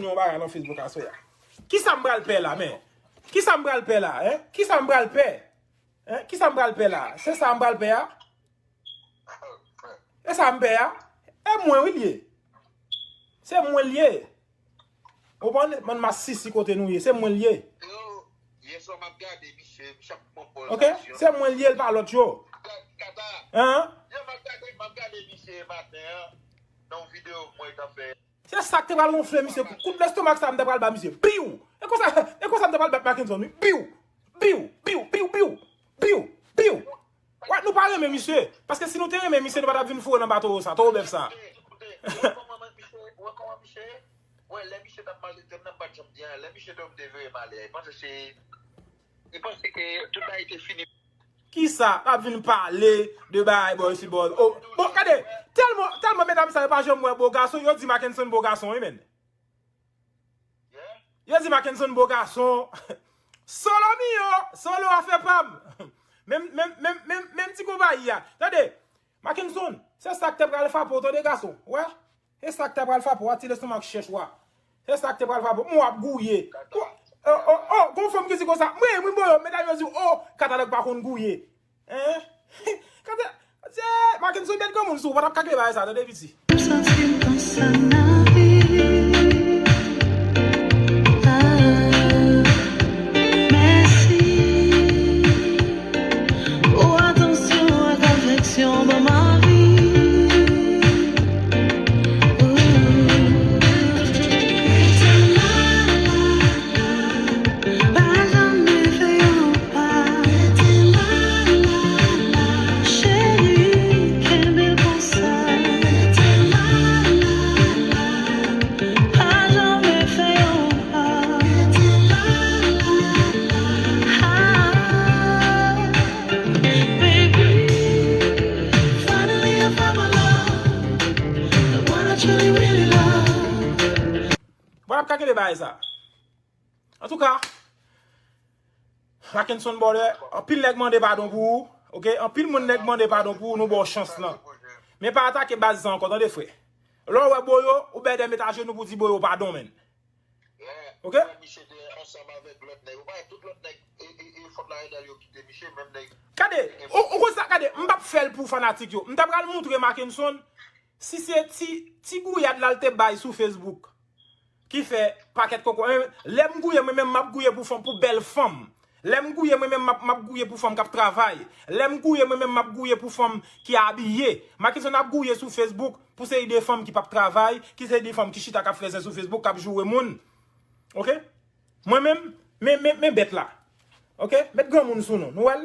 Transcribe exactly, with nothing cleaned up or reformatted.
yon bagay nan Facebook aswè a. Kisa m pral pè la, men? Kisa m pral pè la, en? Kisa m pral pè? En? Kisa m pral pè la? Se sa m pral pè a? E sa m pè a? E mwen wi l ye. Se mwen l ye. Ou konprann? Bann masisi kote nou ye, se mwen l ye. Yo, yèswa m ap gade misye, misye ap pran pòz aksyon. Ok? Se mwen l ye, l pa lòt yo. Gad, Kata. Hein? Yo, m ap gade, m ap gade misye maten an, nan yon videyo mwen t ap fè. Se sa k te pral wonfle misye. Kout lestomak sa m te pral ba misye. Piw! E konsa, e konsa m te pral bat Mackenson, wi. Piw! Piw! Piw! Piw! Piw! Piw! Piw! Wè, nou pa renmen misye. Paske si nou te renmen misye, nou pa t ap vin foure nan ba towo sa, towo bèf sa. Koute, koute, wè kòman misye, wè kòman misye, wè lè misye t ap maltrete m nan, m pa t janm di anyen. Lè misye te wè m te vire m ale, li panse se, li panse ke tout bagay te fini. Kisa? L ap vin pale de bagay bò isi bò. Oh, bon, gade, tèlman, tèlman medam sa yo pa janm wè bo gason, yo di Mackenson bo gason, wi, men. Yo di Mackenson bo gason. Solo mio, solo afè pa m. Menm, menm, menm, menm, menm ti konpayi a. Tande, Mackenson, se sa k te pral frape w, tande gason. Wè? Se sa k te pral frape w, a ti lestomak chèch w a. Se sa k te pral frape w. M w ap gouye. Oh, oh, oh, gon fanm ki di konsa, mwen, mwen, bon, medam yo di, oh, Katalòg pa konn gouye. Hein? Kante, se Mackenson met granmoun sou, w pa t ap ka gen bagay sa, tande piti. M santi m konsa nan vi. Ah, mèsi pou atansyon ak afeksyon ban m anvi. Ooh. Pa janm fè yon pa. Cheri, kenbe l konsa. Pa janm fè yon pa. Ah, baby, finally I found my love, the one I truly, really love. Bon, n ap ka kenbe bagay sa. Antouka, Mackenson Border, anpil nèg mande padon pou ou, ok? Anpil moun nèg mande padon pou ou, nou ba w chans lan. Men pa atake baz sa ankò, tande frè. Lè w wè Boyo, ou bèdè met ajenou pou di Boyo padon, men. Ok? Misye te ansanm avèk lòt nèg. Ou pa wè tout lòt nèg, e, e, e, fòt la Edal yo kite misye, menm nèg. Gade, ou, ou konn sa, gade, m p ap fè l pou fanatik yo. M ta pral montre Mackenson, si se ti, ti gouyad la l te bay sou Facebook. Ki fè pakèt koko. Eh, lè m gouye, mwen menm m ap gouye pou fanm, pou bèl fanm. Lè m gouye, mwen menm m ap, m ap gouye pou fanm k ap travay. Lè m gouye, mwen menm m ap gouye pou fanm ki abiye. Mackenson ap gouye sou Facebook pou seri de fanm ki p ap travay, ki seri de fanm ki chita k ap fè zen sou Facebook, k ap joure moun. Ok? Mwen menm, men, men, men bèt la. Ok? Met granmoun sou nou. Nou wè l?